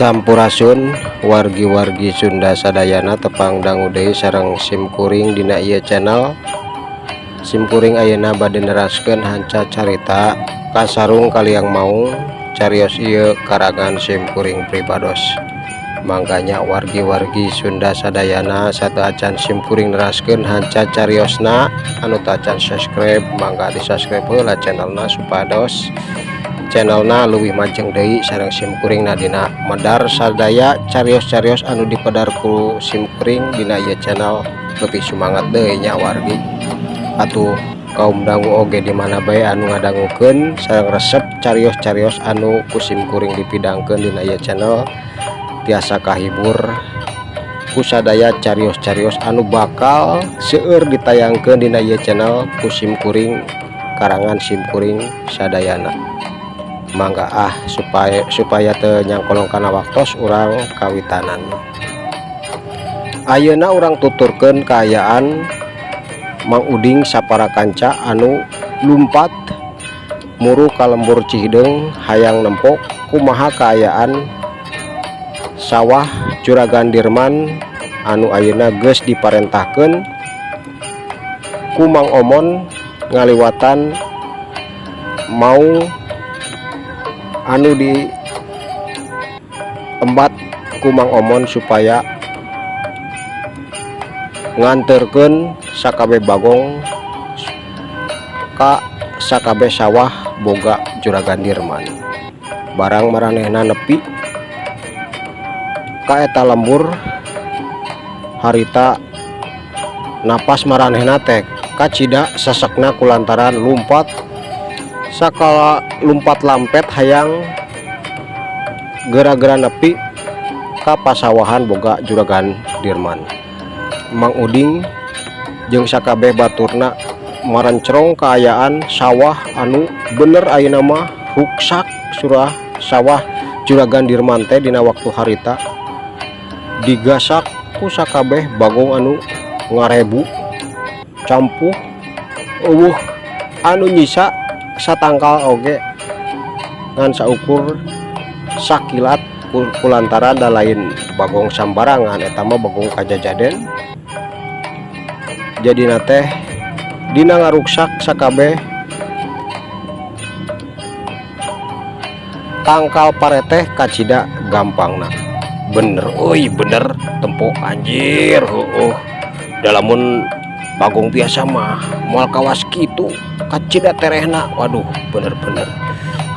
Sampurasun wargi-wargi Sunda sadayana tepang dangu deui sareng simkuring dina ieu channel. Simkuring ayeuna bade neraskeun hanca carita Kasarung Kaliang Maung, carios ieu karangan simkuring pribados. Mangkanya wargi-wargi Sunda sadayana, sateuacan simkuring neraskeun hanca cariosna, anu tacan subscribe mangga di subscribe heula channelna supados channelna leuwih majeng deui sareng simkuring dina medar sadaya carios-carios anu dipedar ku simkuring dina ieu channel, lebih semangat deui nya wargi. Atuh kaum dangu oge di mana bae anu ngadangukeun sareng resep carios-carios anu ku simkuring dipidangkeun dina ieu channel, tiasa kahibur ku sadaya carios-carios anu bakal seueur ditayangkeun dina ieu channel ku simkuring, karangan simkuring sadayana. Mangga ah, supaya supaya teu nyangkolong kana waktos, urang kawitanan. Ayeuna urang tuturkeun kaayaan Mang Uding sapara kanca anu lumpat muru ka lembur Cihideung hayang nempok kumaha kaayaan sawah Juragan Dirman anu ayeuna geus diparentahkeun ku Mang Omon ngaliwatan maung anu di embat ku Mang Omon supaya nganterkeun sakabeh bagong ka sakabeh sawah boga Juragan Dirman. Barang maranehna nepi ka eta lembur harita, napas maranehna teh kacida sesekna kulantaran lumpat sakala lumpat lampet hayang gera-gera nepi ka pasawahan boga Juragan Dirman. Mang Uding jeung sakabeh baturna marencrong kaayaan sawah anu bener ayeuna mah ruksak surah sawah Juragan Dirman teh dina waktu harita digasak ku sakabeh bagong anu ngarebu campuh, euweuh anu nyisa satangkal oge ngan saukur sakilat, kulantaran da lain bagong sambarangan, eta mah bagong kajajaden. Jadina teh dina ngaruksak sakabeh tangkal pare teh kacida gampangna. Bener euy, bener tempo anjir, heueuh, da lamun bagong biasa mah moal kawas kitu kacida terehna. Waduh, bener-bener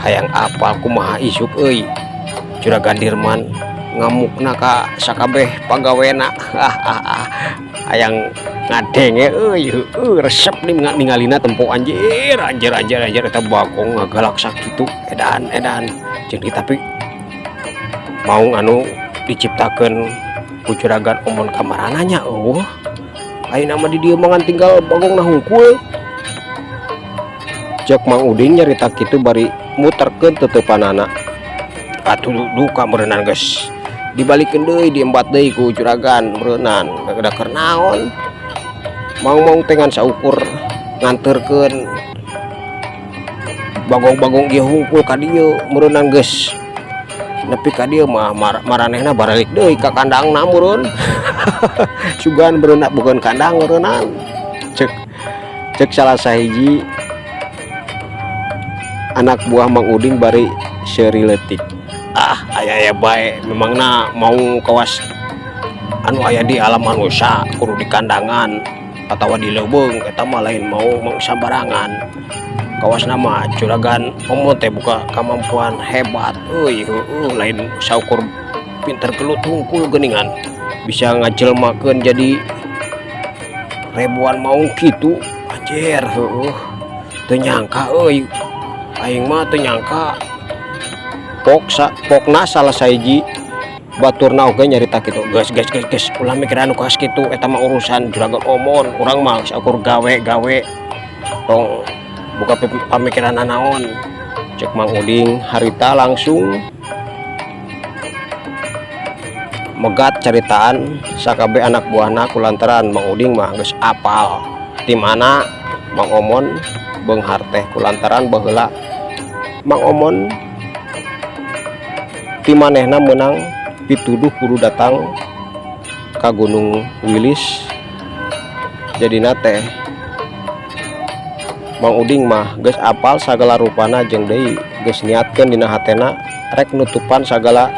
hayang apal kumaha isuk euy Juragan Dirman ngamukna ka sakabeh pagawena. Hayang ngadenge euy, heueuh, resep ningalina tempo anjir, anjir, anjir, anjir, eta bagong ngagalak sakitu, edan edan. Jeung tapi maung anu diciptakeun ku Juragan Omon kamarana nya? Euweuh, ayeuna mah di dieu mah ngan tinggal bagongna hungkul, cek Mang Uding nyarita kitu bari muterkeun teuteupanana. Atuh duka meureunnan geus dibalikeun deui, diembat deui ku juragan meureunnan da keur naon maung-maung teh ngan saukur nganterkeun bagong-bagong ieu hungkul ka dieu. Meureunnan geus nepi ka dieu mah maranehna baralik deui ka kandangna meureun, sugan meureunna bukan kandang meureunnan, cek cek salah sahiji anak buah Mang Uding bari seuri leutik. Ah, aya aya bae, memangna maung kawas anu aya di alam manusia kudu di kandangan atawa di leuweung? Eta mah lain maung maung sambarangan, kawasna mah Juragan Omon teh boga kamampuan hebat euy, heueuh, lain saukur pinter gelut hungkul geuningan bisa ngajelmakeun jadi ribuan maung kitu. Anjir, heueuh, teu nyangka euy, aing mah teu nyangka, pokna salah sahiji baturna oge nyarita kitu. Geus, geus, geus, geus, ulah mikiran anu kawas kitu, eta mah urusan Juragan Omon, urang mah saukur gawe-gawe, tong boga pamikiran nanaon, cek Mang Uding harita langsung megat caritaan sakabeh anak buahna kulantaran Mang Uding mah geus apal di mana Mang Omon beunghar teh, kulantaran baheula Mang Omon Ti manehna meunang pituduh kudu datang ka Gunung Wilis. Jadina teh Mang Uding mah geus apal sagala rupana jeung deui geus niatkeun dina hatena rek nutupan sagala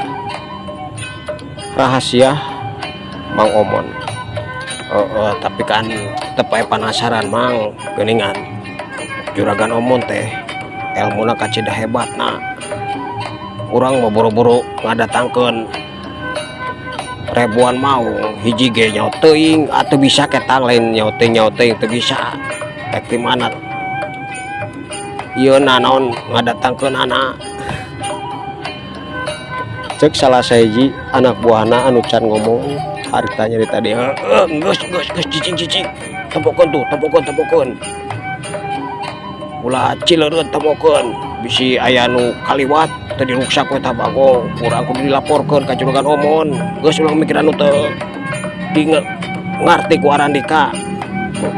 rahasia Mang Omon. Heeh, tapi kan tetep aya panasaran Mang, geuningan Juragan Omon teh elmuna kacida hebatna. Urang mah boro-boro ngadatangkeun ribuan maung, hiji ge nyaho teuing atuh bisa ketang lain nyaho teuing teu bisa. Rek ti mana ieu naon ngadatangkeunana. Cek salah sahiji anak buahna anu can ngomong harita nyarita deui, heueuh geus geus geus cicing cicing tempokeun tuh tempokeun tempokeun. Ulah cileureun tempokeun bisi aya nu kaliwat teu diruksak we tah Bagong, urang kudu dilaporkeun ka Juragan Omon. Geus ulah mikiran nu teu di ngarti ku Arandika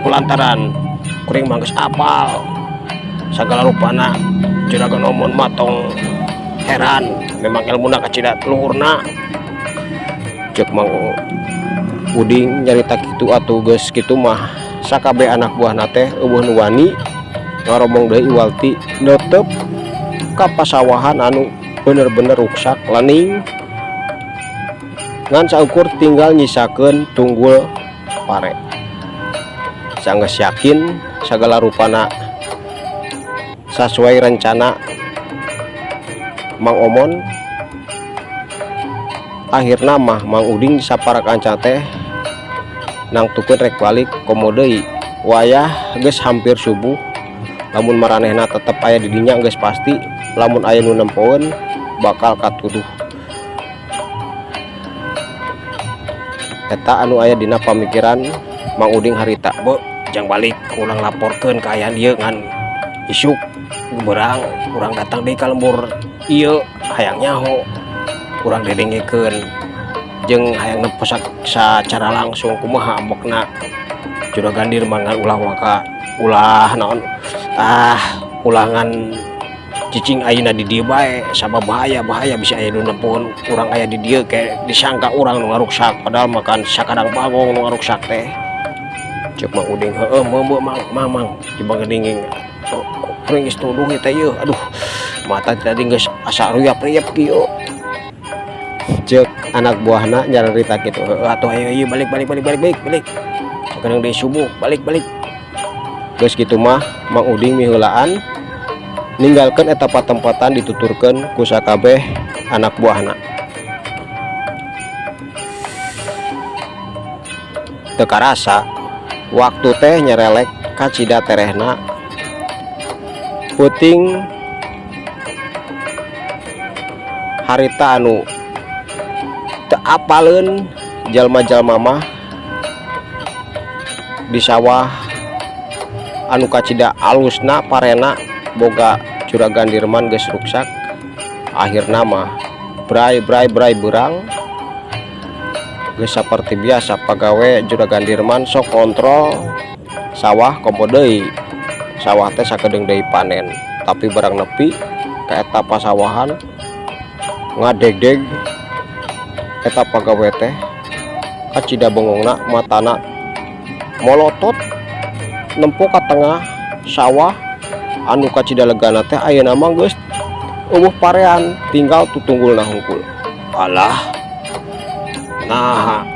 kulantaran kuring mah geus apal sagala rupana Juragan Omon mah tong heran memang elmuna kacida luhurna. Ceuk Mang Uding nyarita kitu atuh geus kitu mah sakabeh anak buahna teh eueuh nu wani ngaromong deui iwal ti neuteup ka pasawahan anu bener-bener ruksak lening ngan saukur tinggal nyisakeun tunggul pare. Sanggeus yakin sagala rupana sasuai rencana Mang Omon, akhirna mah Mang Uding sapara kanca teh nangtukeun rek balik komo deui wayah geus hampir subuh. Lamun maranehna tetep aya di dinya geus pasti lamun aya nu nempoeun bakal katuduh. Eta anu aya dina pamikiran Mang Uding harita, beuh jang balik urang laporkeun kaayaan ieu ngan isuk beurang urang datang deui ka lembur ieu hayang nyaho urang didengekeun jeung hayang nempo sacara langsung kumaha ambekna Juragan Dirman ngan ulah waka ulah naon ulah ngan cicing ayeuna di dieu bae sabab bahaya bahaya bisa aya nu nempoeun urang aya di dieu ke disangka urang nu ngaruksak padahal mah kan sakadang Bagong nu ngaruksak teh. Ceuk Mang Uding, heueuh meumeu Mang Mang Mang coba ngedingin kuring geus tuduh ieu teh ieu aduh mata tadi geus asa ruyap-ruyap kieu. Ceuk anak buahna nyararita kitu, heueuh atuh ayo ieu balik balik balik balik balik balik sakedeung deui subuh balik balik. Geus kitu mah Mang Uding miheulaan ninggalkeun eta patempatan dituturkeun ku sakabeh anak buahna. Teu karasa waktu teh nyerelek kacida terehna peuting harita anu teu apaleun jalma-jalma mah di sawah anu kacida alusna parena boga Juragan Dirman geus ruksak. Akhirna mah bray bray bray beurang geus saperti biasa pagawe Juragan Dirman sok kontrol sawah komo deui sawah teh sakedeung deui panen tapi barang nepi ka eta pasawahan ngadegdeg eta pagawe teh kacida bengongna matana molotot nempo ka tengah sawah anu kacida legana teh ayeuna mah geus eueuh parean tinggal tutunggulna hungkul. Alah nah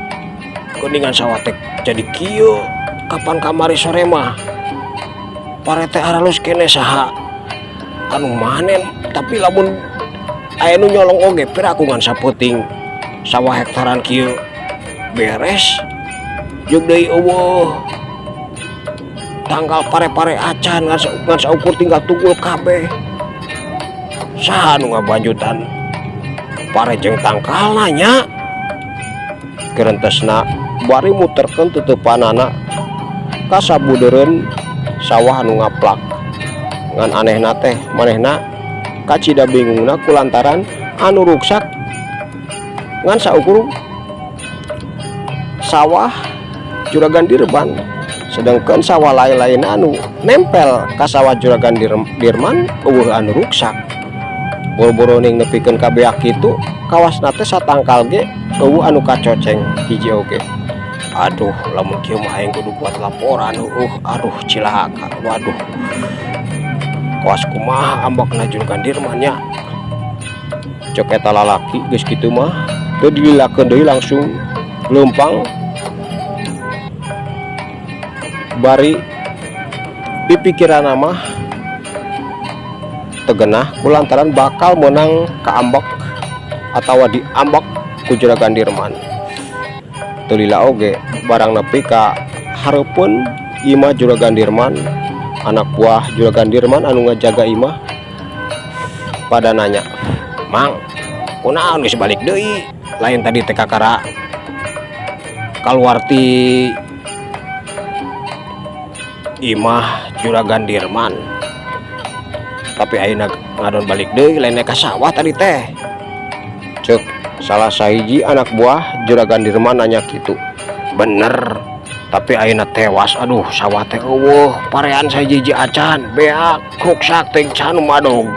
geuningan sawah teh jadi kieu kapan kamari sore mah pare teh aralus keneh saha anu manen tapi lamun aya nu nyolong oge piraku ngan sapeuting sawah hektaran kieu beres jeung deui eueuh tanggal pare-pare acan ngan saukur tinggal tunggul kabeh. Saha nu ngabanjutan pare jeung tangkalna nya gerentesna bari muterkeun tutupanana ka sabudeureun sawah anu ngaplak. Ngan anehna teh manehna kacida bingungna kulantaran anu ruksak ngan saukur sawah Juragan Dirman sedangkan sawah lain-lain anu nempel ka sawah Juragan Dirman eueuh anu ruksak. Boro-boroning nepikeun ka beak kitu, kawasna teh satangkal ge euweuh anu kacoceng hiji oge. Aduh, lamun kieu mah aing kudu buat laporan, heueuh. Aduh, cilaka, waduh. Kawas kumaha ambekna Juragan Dirman nya? Cek eta lalaki. Geus kitu mah teu dililakeun deui, langsung leumpang bari pipikiranna mah teu genah kulantaran bakal meunang kaambek atawa diambek ku Juragan Dirman. Teu lila oge, barang nepi ka hareupeun imah Juragan Dirman, anak buah Juragan Dirman anu ngajaga imah pada nanya, "Mang, kunaon geus balik deui? Lain tadi teh kakara kaluar ti imah Juragan Dirman, tapi ayeuna ngadon balik deui. Lain ka sawah tadi teh?" Cek salah sahiji anak buah Juragan Dirman nanya kitu. "Bener, tapi ayeuna tewas. Aduh, sawah teh euweuh parean sahiji acan, beak ruksak teh, can madog,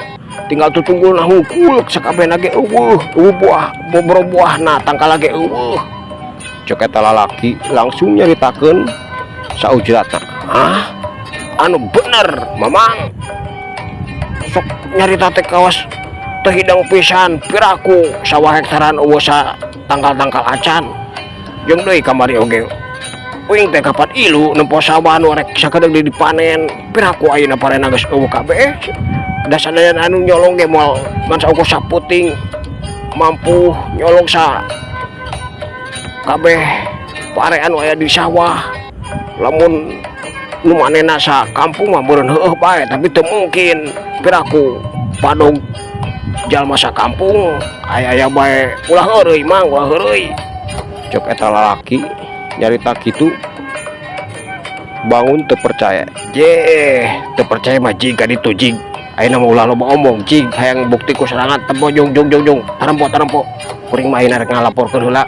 tinggal tutunggulna hungkul. Sakabehna ge euweuh, euweuh buah, boboro buahna, tangkal ge euweuh," cek eta lalaki langsung nyaritakeun saujratna. "Ah, anu bener, Mamang, sok nyarita teh kawas teu hidang pisan. Piraku sawah hektaran euweuh sa tangkal-tangkal acan? Jeung deui kamari oge uing teh kapan ilu nempo sawah nu rek sakedeung deui dipanen. Piraku ayeuna parena geus euweuh kabeh? Da sadayana anu nyolong ge moal ngan saukur saputing mampu nyolong sa kabeh pare anu aya di sawah. Lamun nu manena sa kampung mah meureun heueuh bae, tapi teu mungkin. Piraku padog jalma sakampung aya-aya bae. Ulah heureuy, Mang, ulah heureuy," cek eta lalaki nyarita kitu. Bangun teu percaya. "Je, teu percaya mah jig ka ditu, jig. Ayeuna mah ulah loba omong, jig. Hayang bukti ku sorangan, tempo jung jung jung jung, tarempo tarempo. Kuring mah ayeuna rek ngalaporkeun heula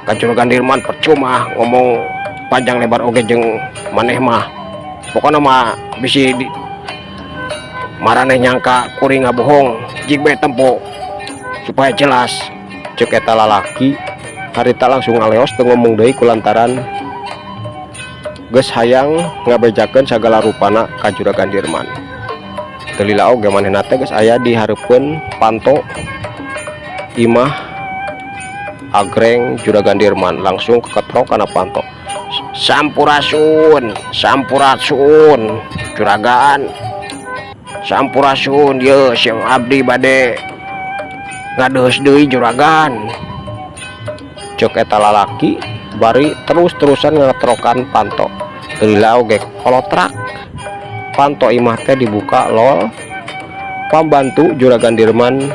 ka Juragan Dirman. Percuma ngomong panjang lebar oge jeung maneh mah. Pokona mah bisi di maraneh nyangka kuring ngabohong, jig bae tempo supaya jelas," cek eta lalaki. Harita langsung ngaleos, teu ngomong deui kulantaran geus hayang ngabejakeun sagala rupana ka Juragan Dirman. Teu lila oge, manehna teh geus aya di hareupeun panto imah agreng Juragan Dirman. Langsung keketrok kana panto. "Sampurasun, sampurasun, Juragan, sampurasun. Ye, sim abdi bade ngadeus deui, Juragan," cek eta lalaki bari terus-terusan ngetrokan panto. Teu lila oge, kolotrak, panto imah teh dibuka lol. Pambantu Juragan Dirman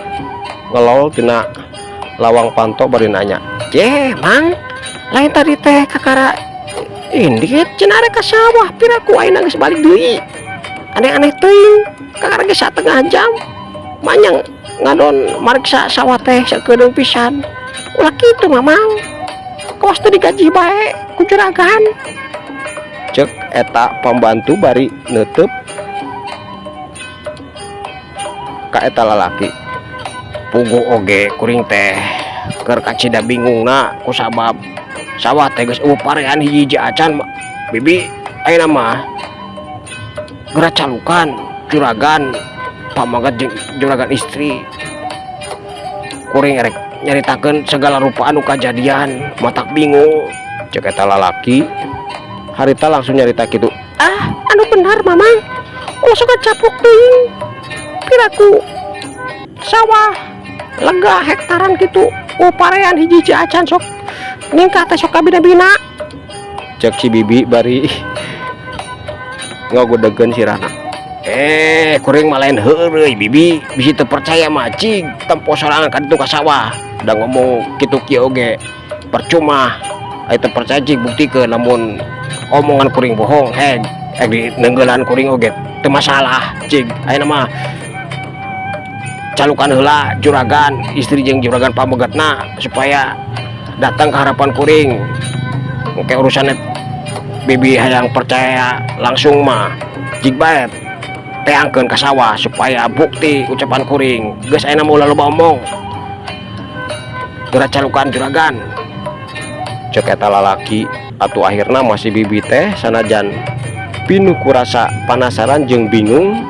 ngelol tina lawang panto bari nanya, "Je, Mang, lain tadi teh kakara indit cenah arek ka sawah? Piraku ayeuna geus balik deui? Aneh-aneh teuing, kakara geus satengah jam manyang ngadon mariksa sawah teh sakedeung pisan. Ulah kitu, Mamang, kawas teu digaji bae ku juragan," cek eta pambantu bari neuteub ka eta lalaki. "Puguh oge kuring teh keur kacida bingungna kusabab sawah teh geus euweuh parean hiji-hiji acan, Bibi. Ayeuna mah geura calukan juragan pameget jeung juragan istri kuring, erek nyaritakeun segala rupa anu kajadian, matak bingung," cek eta lalaki. Harita langsung nyarita kitu. "Ah, anu bener, Mamang, ulah sok caplok teuing. Piraku sawah lega hektaran gitu oh parean hiji-hiji acan? Sok ningkah teh sok kabina-bina," cek si bibi bari ngagodegeun sirahna. "Eh, kuring mah lain heureuy, Bibi. Bisi teu percaya mah cig tempo sorangan ka ditu ka sawah. Da ngomong kitu kieu oge percuma. Aya teu percaya, cig buktikeun. Lamun omongan kuring bohong, heg heg di neunggelan kuring oge teu masalah. Cig ayeuna mah calukan heula juragan istri jeung juragan pamegetna supaya datang ke harapan kuring. Engke urusannya bibi hayang percaya langsung mah jig bae." Teangkeun ka sawah supaya bukti ucapan kuring. Geus, ayeuna mah ulah loba omong, geura calukan juragan, cek eta lalaki. Atuh akhirna masih Bibi teh sanajan pinuh ku rasa panasaran jeung bingung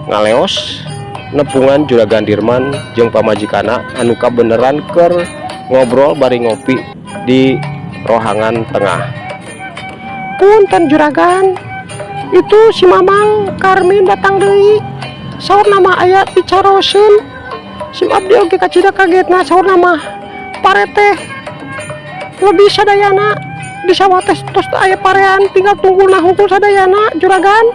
ngaleos nepungan Juragan Dirman jeung pamajikanna anu kabeneran keur ngobrol bari ngopi di rohangan tengah. "Punten, Juragan, itu si Mamang Karmin datang deui. Saurna mah aya picaroseun. Sim abdi oge kacida kagetna. Saurna mah pare teh lebih sadayana di sawah teh tos aya parean, tinggal tunggulna hungkul sadayana, Juragan,"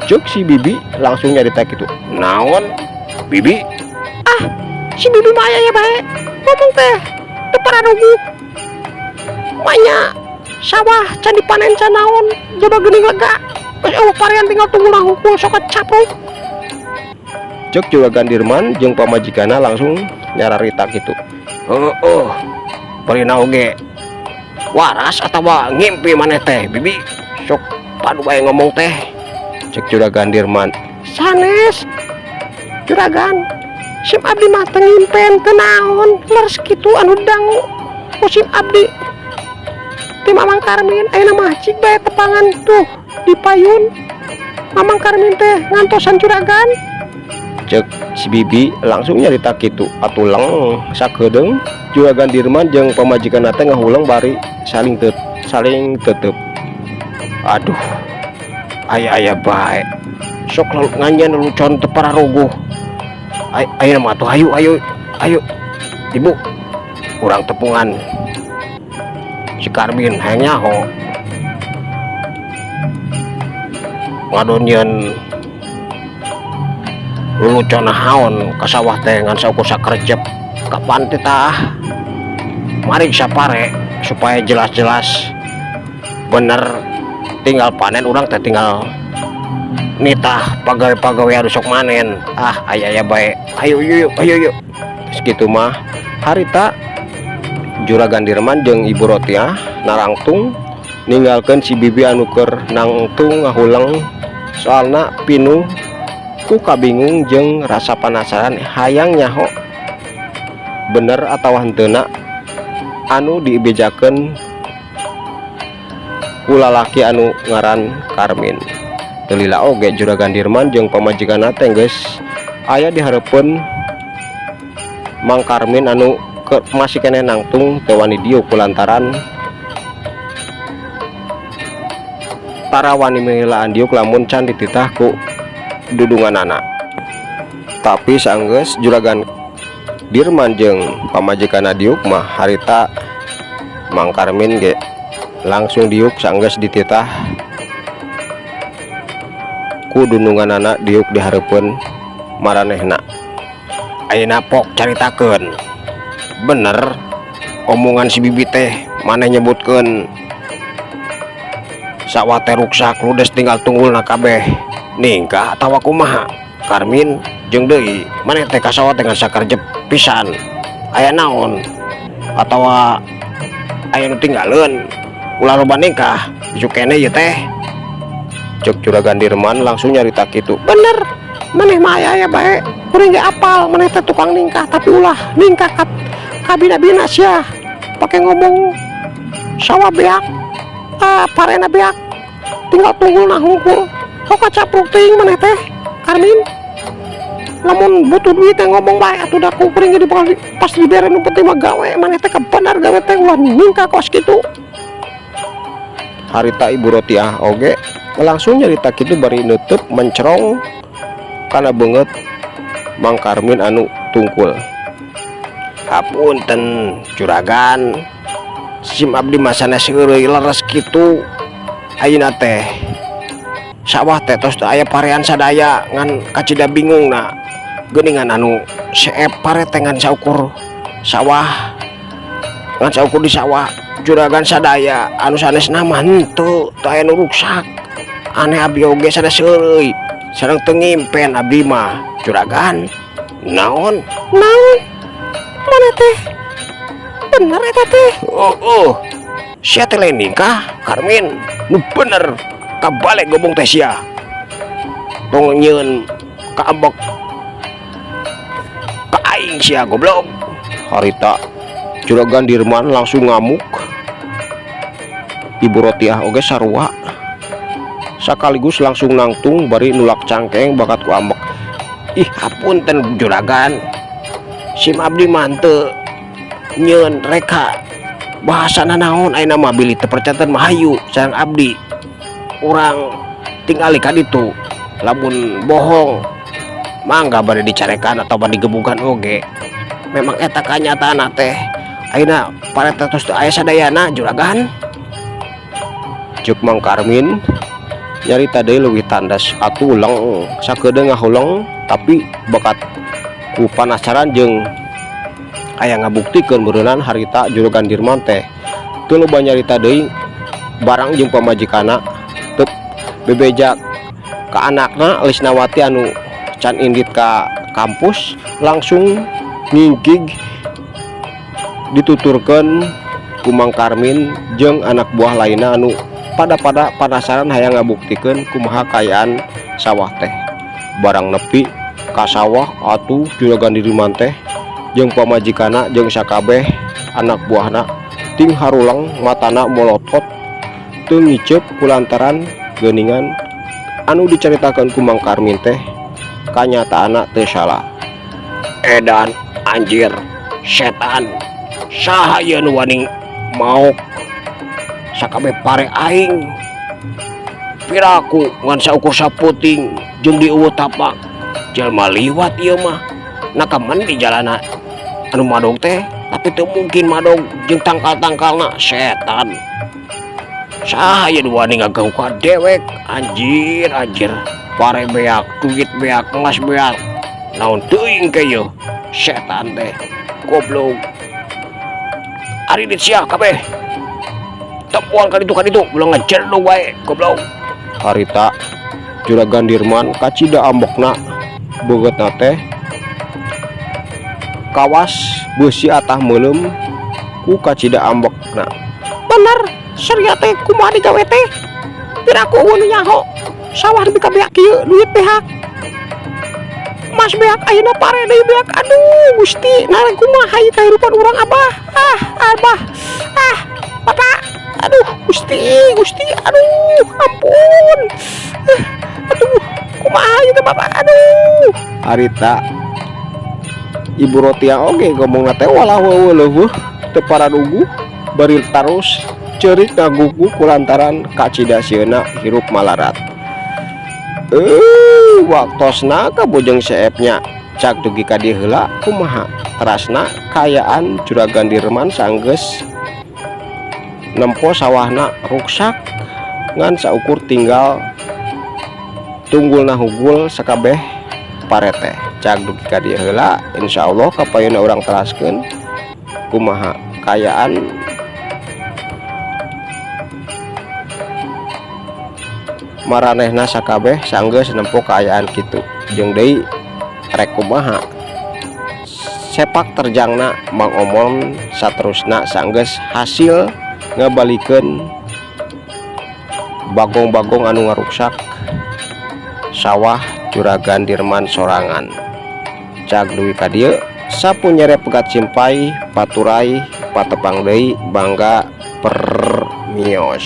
cek si Bibi langsung nyarita gitu. "Naon, Bibi?" "Ah, si Bibi mah aya bae ngomong teh teu pararuguh. Manya sawah can dipanen, can naon, coba geuning lega geus euweuh parean, tinggal tunggulna hungkul, sok capruk," cek Juragan Dirman jeung pamajikanna langsung nyararita gitu. "Heeh, bari oge waras atawa ngimpi maneh teh, Bibi? Sok padu bae ngomong teh," cek Juragan Dirman. "Sanes, Juragan, sim abdi mah teu ngimpen, teu naon. Leres kitu anu dangu ku sim abdi ti Mamang Karmin. Ayeuna mah cik bae tepangan tuh di payun Mamang Karmin teh ngantosan, Juragan," cek si Bibi langsung nyarita kitu. Atuh leng sakedeung Juragan Dirman jeung pamajikan teh ngahuleng bari saling tetep. "Aduh, aya-aya bae, sok lalu nganyieun lelucon teu pararuguh. Ayo mah tuh, ayo ayo ayo, Ibu, urang tepungan si Karmin, hayang nyaho ngadon lelucon naon ka sawah teh ngan saukur sakerjep. Kapan teh tah mariksa pare supaya jelas-jelas bener tinggal panen, urang teh tinggal nitah pagawe-pagawe anu sok manen. Ah, aya aya bae. Ayo yuk, ayo yuk." Segitu mah harita Juragan Dirman jeung Ibu Rotiah narangtung ninggalkeun si Bibi anu keur nangtung ngahuleng, soalna pinuh ku kabingung jeung rasa penasaran hayang nyaho bener atau henteuna anu dibejakeun ku lalaki anu ngaran Karmin. Teu lila oge Juragan Dirman jeung pamajikanna teh geus aya di hareupeun Mang Karmin anu masih keneh nangtung teu wani diuk kulantaran tara wani miheulaan diuk lamun can dititah ku dudunganana. Tapi saenggeus Juragan Dirman jeung pamajikanna diuk mah, harita Mang Karmin ge langsung diuk saenggeus dititah ku dundunganana diuk di hareupeun maranehna. "Ayeuna pok caritakeun, bener omongan si Bibi teh maneh nyebutkeun sawah teh ruksak ludes tinggal tunggulna kabeh, ningkah atawa kumaha, Karmin? Jeung deui maneh teh ka sawah teh ngan sakerjep pisan, aya naon atawa aya nu tinggaleun? Ulah loba ningkah, isuk keneh ieu teh," cek Juragan Dirman langsung nyarita kitu. "Bener, maneh mah aya aya bae. Kuring ge apal maneh teh tukang ningkah, tapi ulah ningkah ka kabina-bina sia. Pake ngomong sawah beak, ah, parena beak tinggal tunggulna hungkul, sok kacapruk teuing maneh teh, Karmin. Lamun butuh duit teh ngomong bae atuh, da ku kuring ge pas dibere. Nu penting mah gawe. Maneh teh bener gawe teh, ulah ningkah kos kitu." Harita Ibu Rotiah oge langsung nyarita kitu bari nutup mencerong kana beungeut Mang Karmin anu tungkul. "Hapunten, Juragan, sim abdi mah sanes heureuy. Leres kitu, ayeuna teh sawah teh tos teu aya parean sadaya, ngan kacida bingungna geuningan anu seep pare teh ngan saukur sawah, ngan saukur di sawah juragan sadaya. Anu sanesna mah henteu, teu aya nu ruksak. Aneh, abdi oge sanes heureuy sareng teu ngimpen abdi mah, Juragan." "Naon? Naon maneh teh? Bener eta teh?" "Oh, sia teh lain ningkah, Karmin? Nu bener, kabalik ngomong teh sia." Tong nyieun kaambek ka aing sia goblok. Harita Juragan Dirman langsung ngamuk. Ibu Rotiah oge sarua sakaligus langsung nangtung bari nulak cangkeng bakat ku ambek. Ih, hapunten juragan, sim abdi mah teu nyieun reka bahasana naon. Ayeuna mah bilih teu percanten mah hayu sareng abdi urang tingali ka ditu. Lamun bohong mangga bade dicarekan atau bade digebugan oge. Memang eta kanyataanna teh ayeuna pare teh tos teu aya sadayana, juragan, ceuk Mang Karmin nyarita deui leuwih tandas atuh leng sakedeung ngahuleng, tapi bakat ku panasaran jeung aya ngabuktikeun beureunan harita Juragan Dirman teh teu loba nyarita deui barang jeung pamajikanna, teu bebeja ka anakna Lisnawati anu can indit ka kampus, langsung ngingkig dituturkeun ku Mang Karmin jeung anak buah lainna anu pada-pada panasaran hayang ngabuktikeun kumaha kaayaan sawah teh. Barang nepi ka sawah atuh Juragan Dirman teh jeung pamajikanna jeung sakabeh anak buahna ting haruleng, matana molotot teu ngiceup kulantaran geuningan anu dicaritakeun ku Mang Karmin teh kanyataanna teu salah. Edan, anjir, setan, saha ieu nu wani maok sakabeh pare aing? Piraku ngan saukur saputing jeung dieuweuh tapak jalma liwat ieu mah. Nakaman di jalana anu madog teh, tapi teu mungkin madog jeung tangkal-tangkalna. Setan, saha ieu nu wani ngaganggu ka dewek? Anjir, anjir, pare beak, duit beak, emas beak, naon teuing ke ieu setan teh, goblok. Aridit sia kabeh, tempuan ka ditu, ka ditu, ulah ngajedog wae, goblok. Harita Juragan Dirman kacida ambekna, beungeutna teh kawas beusi atah meuleum ku kacida ambekna. Bener sia teh, kumaha digawe teh? Piraku euweuh nu nyaho sawah nepi ka beak kieu, duit beak, emas beak, ayeuna pare deui beak. Aduh Gusti, nah kumaha ieu kahirupan urang? Abah, ah, abah, ah, bapak, aduh Gusti, Gusti, aduh ampun. Eh, aduh, kumaha ieu teh, bapak? Aduh. Harita Ibu Rotiah oge ngomongna teh walah weuweuh teu pararuguh bari tarus ceurik ngaguguk kulantaran kacida sieuna hirup malarat. Eh, waktosna ka Bojong Seep nya. Cag dugi ka dieu heula. Kumaha terasna kaayaan Juragan Dirman sanggeus nempo sawahna ruksak ngan saukur tinggal tunggulna hugul sakabeh pare teh? Cag dugi ka dieu heula, insyaallah kapayunna urang teraskeun kumaha kaayaan maranehna sakabeh sanggeus nempo kaayaan kitu, jeung deui rek kumaha sepak terjangna Mang Omon saterusna sanggeus hasil ngabalikeun bagong-bagong anu ngaruksak sawah Juragan Dirman sorangan. Cag dugi ka dieu, sapu nyere pegat simpay paturay patepang deui, bangga permios.